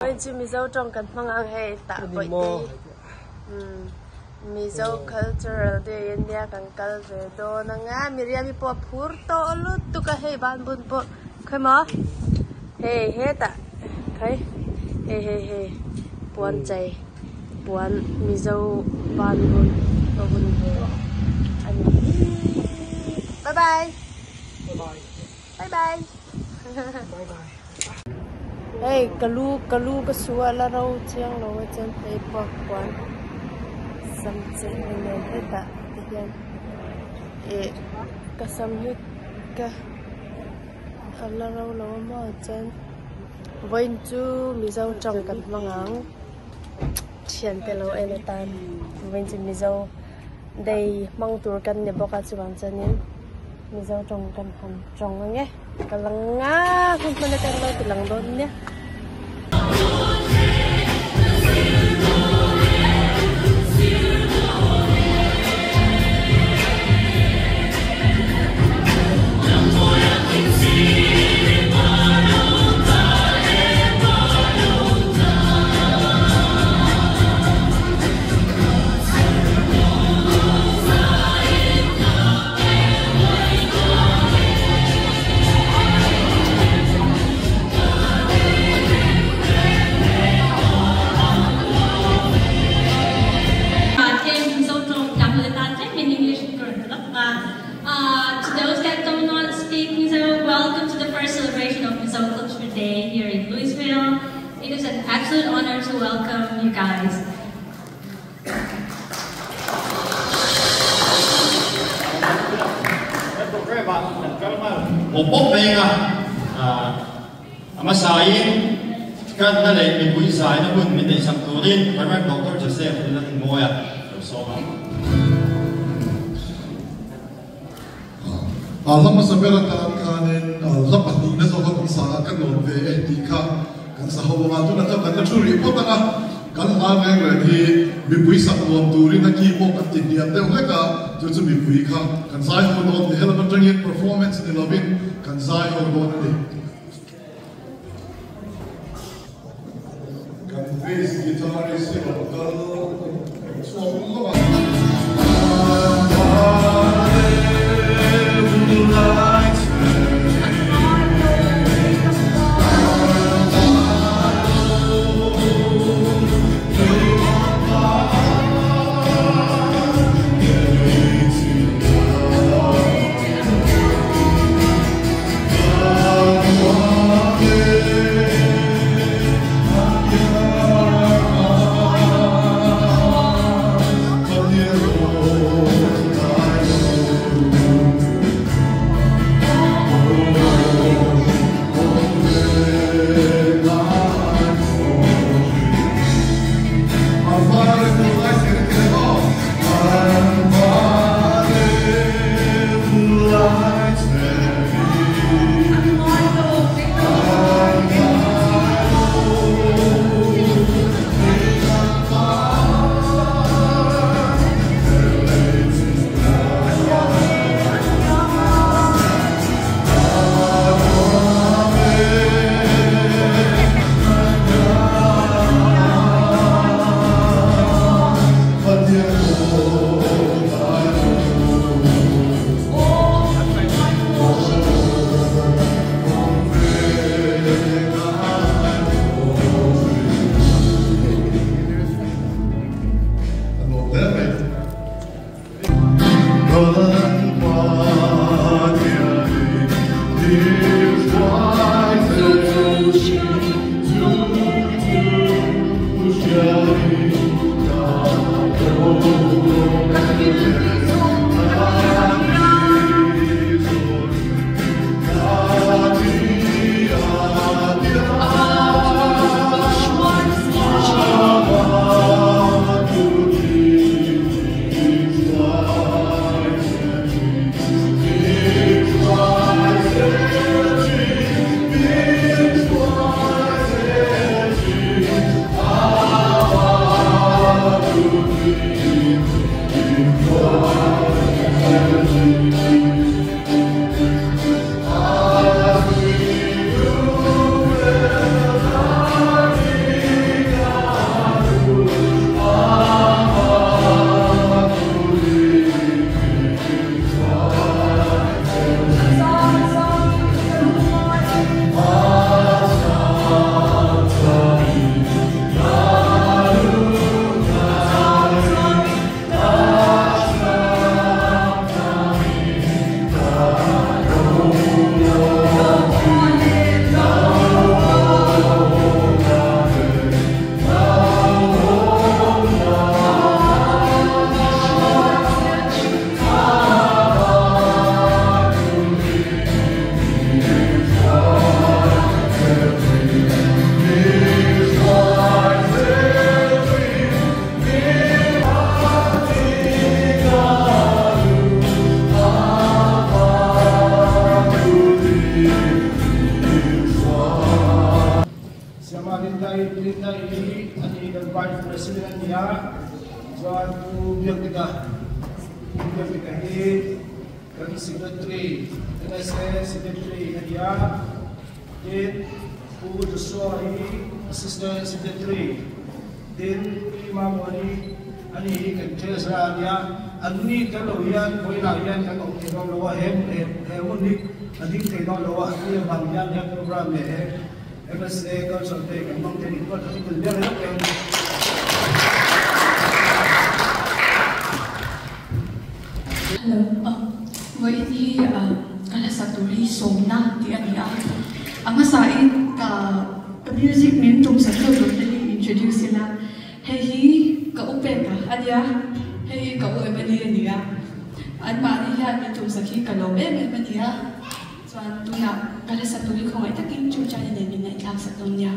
Vawiin chu Mizo tawng kan hmang ang hei tah bawihte Mizo cultural day ania kan kal ve dawn anga Miriam-i pawh a phur tawh lutuk a hei banbun pawh khawi maw hei hetah khawi hei hei hei puan chei puan Mizo banbun a hun ve a ni bye bye. Bye bye. Bye bye. Hei ka lu ka lu ka su a la ro chiang lo a chuan hei pawh puan sam chei ni nen hetah te hian ih ka sam hi ka a la ro lo a maw chuan vawiin chu mizo tawng kan hmang ang thiante lo en atan vawiin chu mizo day hmang tur kan ni bawk a chuvang chuanin Mizo tawng kan han tawng ang e ka lang nga hun hman atang lo ti lang dawn nia. To those that do not speak Mizo, welcome to the first celebration of Mizo Culture Day here in Louisville. It is an absolute honor to welcome you guys. Awpawp venga a hmasain kanna leh mipui zaina hun min neihsak turin Rev. Doctor Joseph Lalrinmawia lo sawm ang. A hla hmasa ber atan khanin hla pahnihna zawka kan sa a, ka nuam ve e tih kha kan sa ho ang a, tunah chuan kan la thu rih phawt ang a, kan hla reng reng hi mipui sak nuam turin a ki pawh kan ti hniam deuh hlek a, chu chu mipui kha kan zai ho dawn ni, helam atangin performance ni lovin kan zai ho dawn a ni. Kan bass guitarist hi rawn kal chhuak lawk a. na hi ani kan vice president ania chuan Pu Biakdika Pu Biakdika hi kan secretary NSA secretary ania tin Pu Joshua hi assistant secretary tin Pi Mamawani ani hi kan treasurer ania anni tel lo hian vawiinah hian kan awm thei dawn lo a he he hun hi a ding thei dawn lo a anni avang hian he program leh he MSA culture day kan hmang thei ringawt a tel ber reuh em. Hello, vawiin hi ka hla sak tur hi sawmna tih a ni a, a hmasain ka ka music min tum sak deuh tur te hi introduce ila, hei hi ka u pek a ania, hei hi ka u Emily a ni a, anmahni hian min tum sak hi ka lawm em em a ni a. Chuan tunah ka hla sak tur hi khawngaih takin Chungchani nen min ngaihthlak sak dawn nia.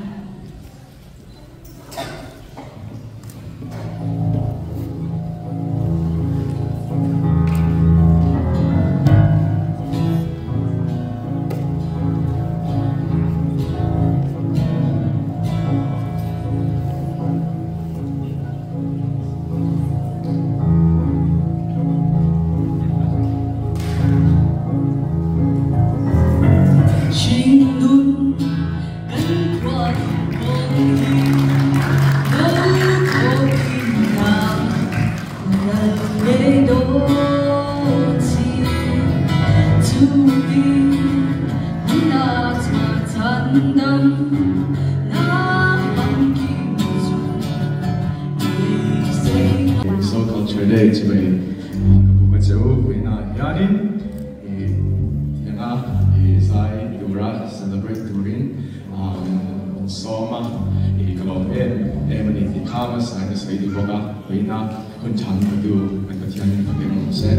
Mizo Culture Day chimei ka buk a che u vawiinah hianin ih tianga ih zai tura celebrate turin an sawm a ih ka lawm em em a ni tih kha hmasa in a sawi duh bawk a vawiinah hun than tu kan Pathianin ka pek rawh se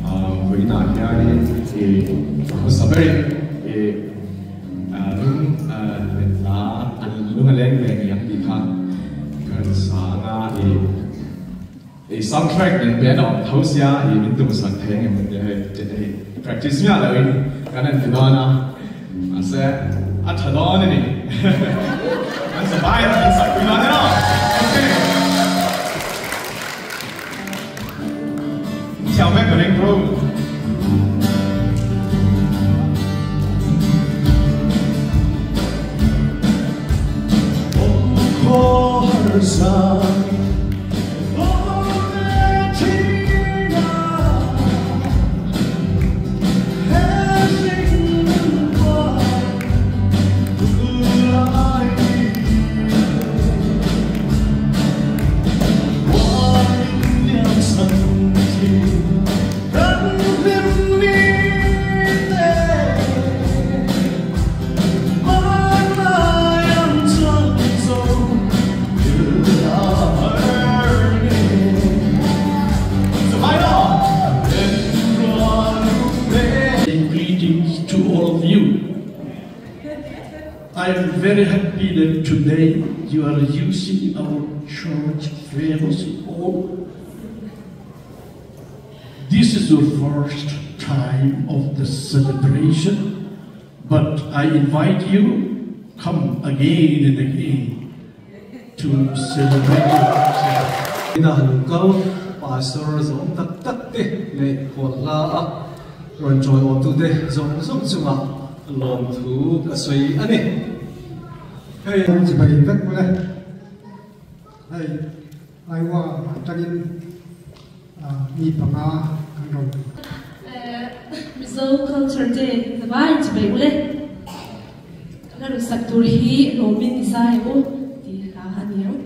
vawiinah hianin ih hmasa berin ih lung hla lung a leng ve ngei ang tih kha ka rawn sang a ih ih soundtrack nen band a awm tho sia ih min tum sak thei ang em hei hei practice miah lo in kan han ti dawn a mahse a tha dawn a ni kan sabai a min sak pui dawn emaw okay Thiam vek ka ring bro. Greetings to all of you. I am very happy that today you are using our church fellowship hall. This is the first time of the celebration, but I invite you come again and again to celebrate. Ina lo kal Pastor zawng tak tak te leh khual hla a rawn chawiawm tute zawng zawng chungah lawmthu ka sawi a ni. Hei. Kawng chi bai vek mawle. Hei Iowa atangin mi panga kan rawn. Mizo Culture Day zavai chi bai ule. Ka rawn sak tur hi lawmin i zai u tih hla a ni ang.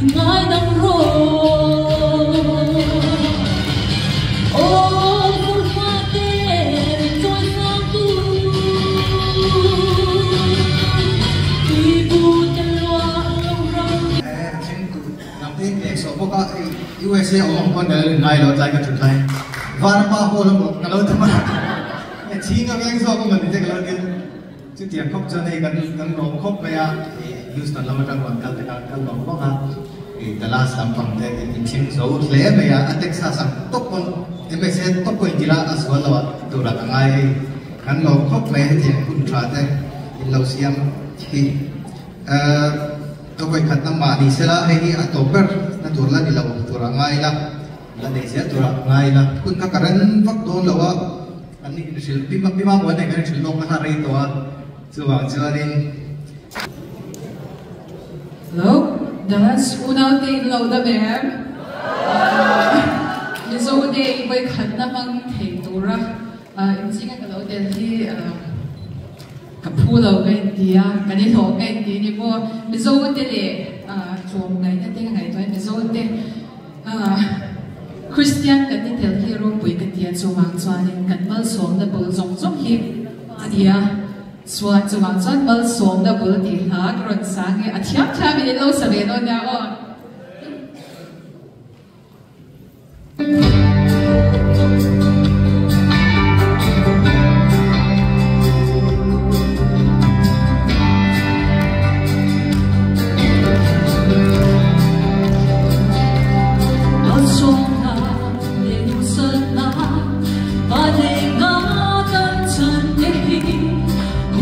Ngai dam ro O fur fa te trôi sang tu Tùy bu te loa lâu rau Nam te ke so boka USA om kon dal ngai lo chai ka chut lai var pa ho lo ka lo thama e chinga veng so ko man te ka lo tin chu tiang khop cho nei kan kan lom khop me a Houston lama tang wan kal te kal kal lom bok a e Dallas lam pang te in chim zo hle me a Texas ang top kon MSA top ko indira aswal lawa tura ka ngai kan lom khop me he tiang hun tha te in lo siam hi ka voi khat na ma ni sela hei hi a toper na tur la ni lo tura ngai la la nei zel tura ngai la kun ka karen vak don lo a an ni hril pima pima mo nei kan hril lok na rei to a chuwang chuanin Hello, Dallas unau te in lo da mem. Mizo te voi khat na mang thei tura in zinga ka lo tel hi ka phu lo ka in tia ka ni lo ka in ti ni mo Mizo te le chuam ngai na te ngai toy Mizo te Christian kan ni tel hi ro pui ka tia chuwang chuanin kan mal som na bul zong zong hi ania chuan chuwang chuan mal som na bul ti hla ka ron sang e a thiam thiam in lo sa ve no nia o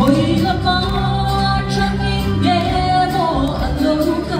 Hoi la ma chang in ge mo a lo ka.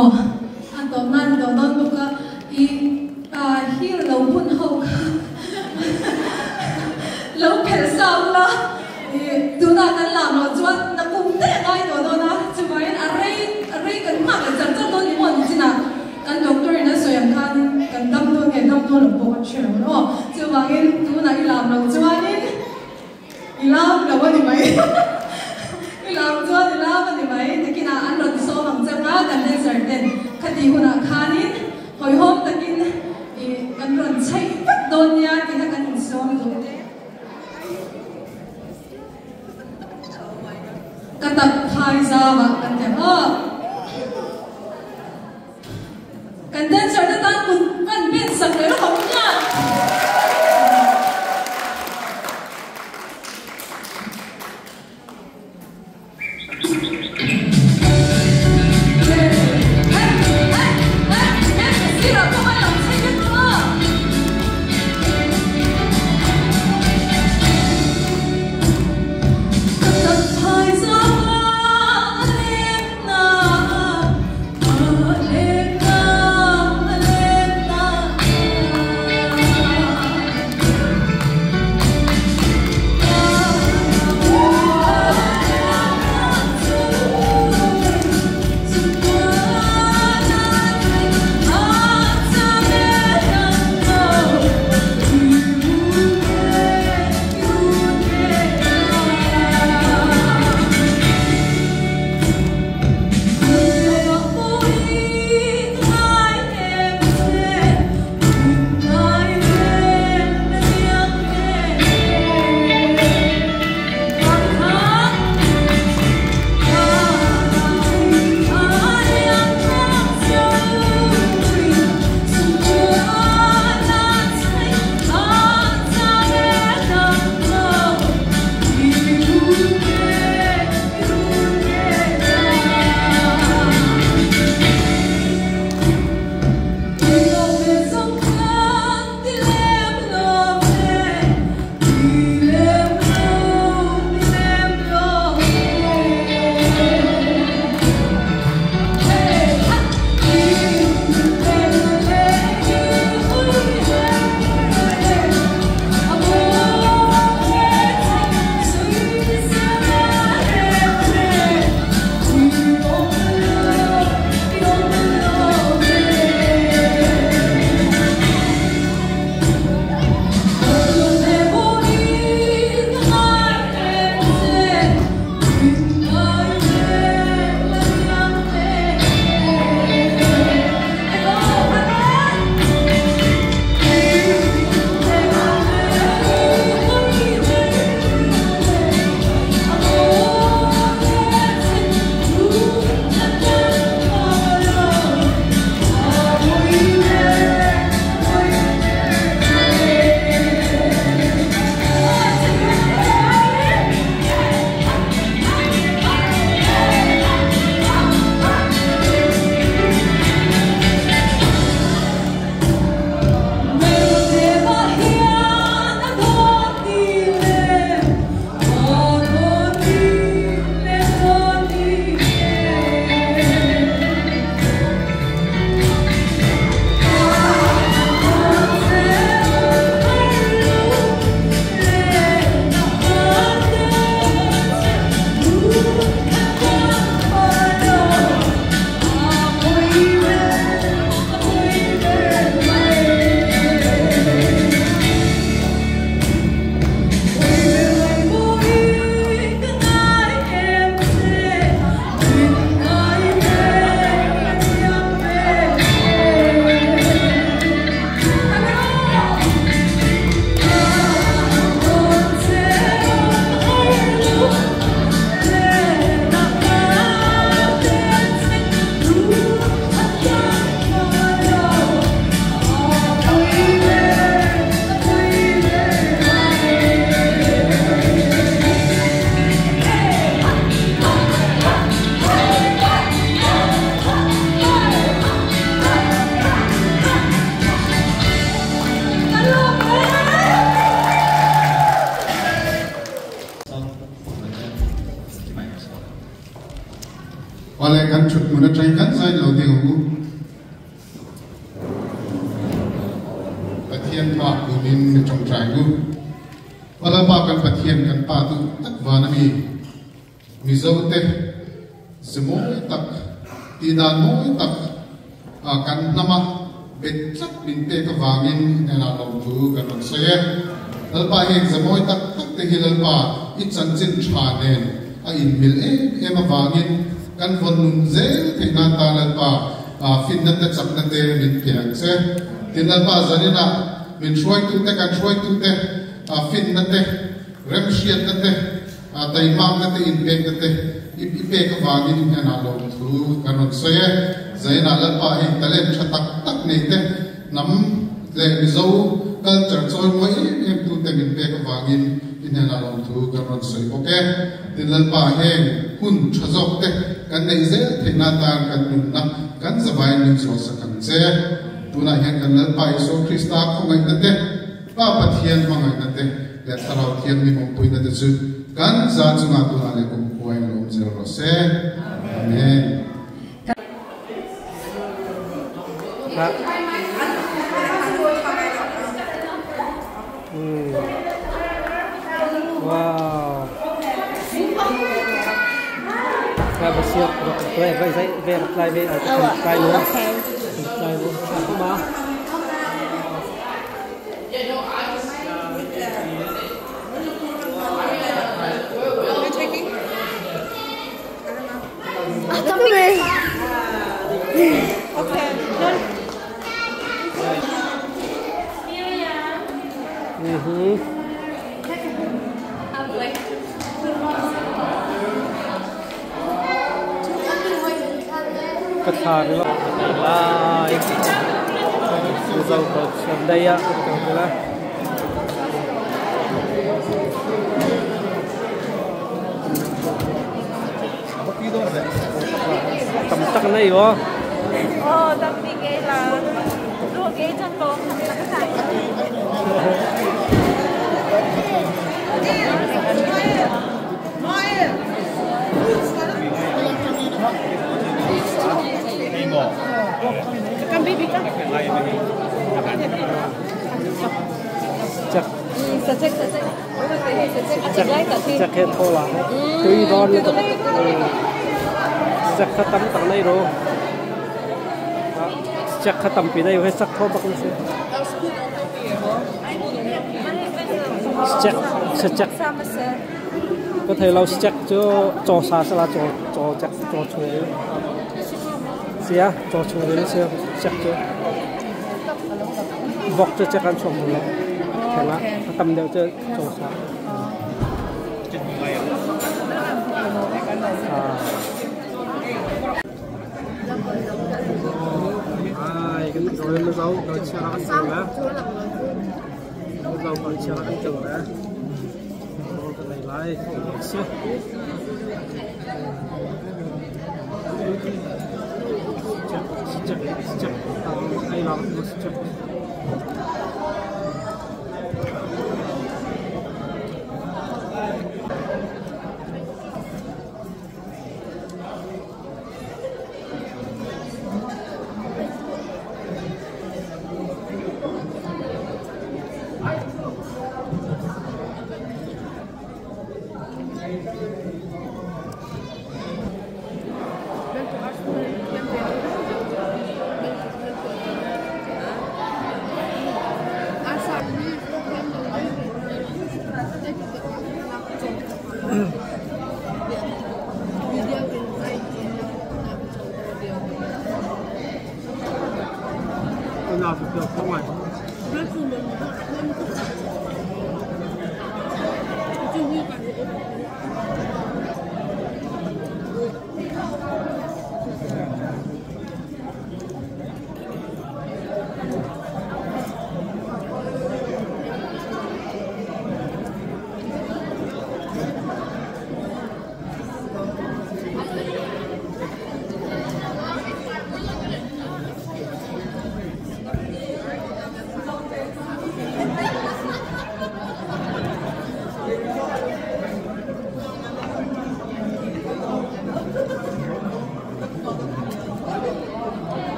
Maw a tawp nan ni tawh dawn bawk a i heel lo phun ho kha lo phelh sa ula i tunah kan lam loh chuan na kum daih a ngai tawh dawn a chuvangin a rei a rei kan nghak leh char char dawn ni maw nichinah kan doctor in a sawi ang khan kan dam dawn nge dam dawn lo pawh kan hre lo maw chuvangin tunah i lam loh chuanin I lam lo a ni mai. I lam chuan i lam a ni mai. Nikinah an rawn sawm ang che anga kan dancer ten khati hunah khanin hawihhawm takin i kan rawn chheih vek dawn nia tih kha kan insawm duh. Ka tak phai zau ah kan ti ang aw. Kan dancer te tan kut kan ben sak leh rawk ang nia. Thutmun atangin kan zain lo ding ang u. Pathian hma kunin mi tawngtai u. Aw Lalpa kan Pathian kan Pa duh tak van a mi Mizo te ze mawi tak, tihdan mawi tak kan hnama bet tlat min pek avangin i hnenah lawmthu kan rawn sawi e. Lalpa heng ze mawi tak tak te hi Lalpa i chanchin tha nen a inmil em em avangin kan vawn nun zel theih nan tan Lalpa finna te chakna te min pe ang che. Tin Lalpa zaninah min hruaitute kan hruaitute finna te remhriatna te Taihmakna te inpekna te i pek avangin i hnenah lawmthu kan rawn sawi e. Zainah Lalpa heng talent tha tak tak nei te, hnam leh Mizo culture chawimawi em em tu te min pek avangin i hnenah lawmthu kan rawn sawi bawk e. Tin Lalpa heng hun tha zawk te kan neih zel theihna atan kan nunna kan zavaiin min zuahsak ang che. Tunah hian kan Lalpa Isua Krista khawngaihna te, Pa Pathian hmangaihna te leh Thlarau Thianghlim awmpuina te chu kan za chungah tunah leh kum khuain lo awm zel rawh se. Amen. Wow. Ka thla ringawt lai Mizo culture daih a ka ti ang a. Tam tak na i aw. Chak chak he tho la tui dawn lutuk chak kha tam tak nei ro chak kha tam pi nei he sak tho bak se chak chak Ka thei lo check cu caw sa sala caw caw check caw chung in sia caw chung in si check cu vok cu check an chuak duh lo theng ah a tam deuh cu caw sa. Ai kan rồi nó giấu rồi chia ra kan na. Zo kan chia ra kan tel na. Lai si. Check check check ai la check.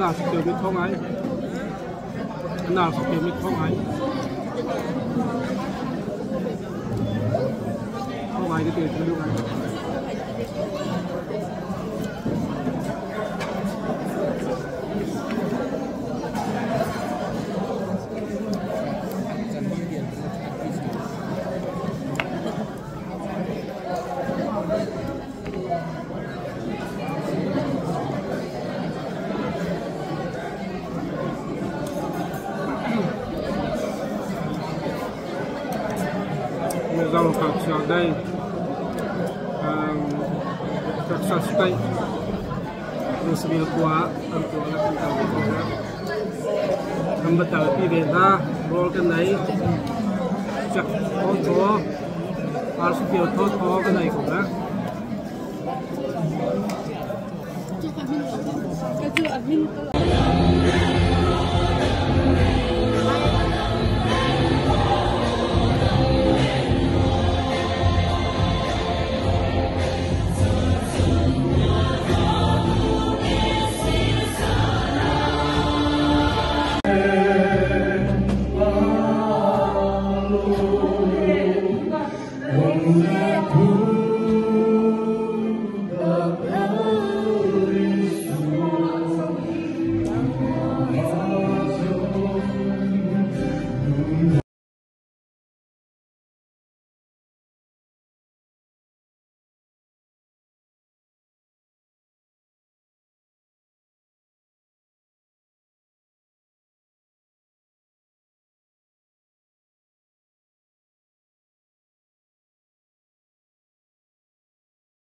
An ar sak tir mit kho ngai. An ar sak tir mit kho ngai. Kho ngai ka ti ka duh ngai. Mizo Culture Day Texas State Louisville khua ah an tuah le kan kal ve ko hna. Kan va kalpi ve hna. Rawl kan ei. Cak thawthaw, arsi thawthaw kan ei ko hna.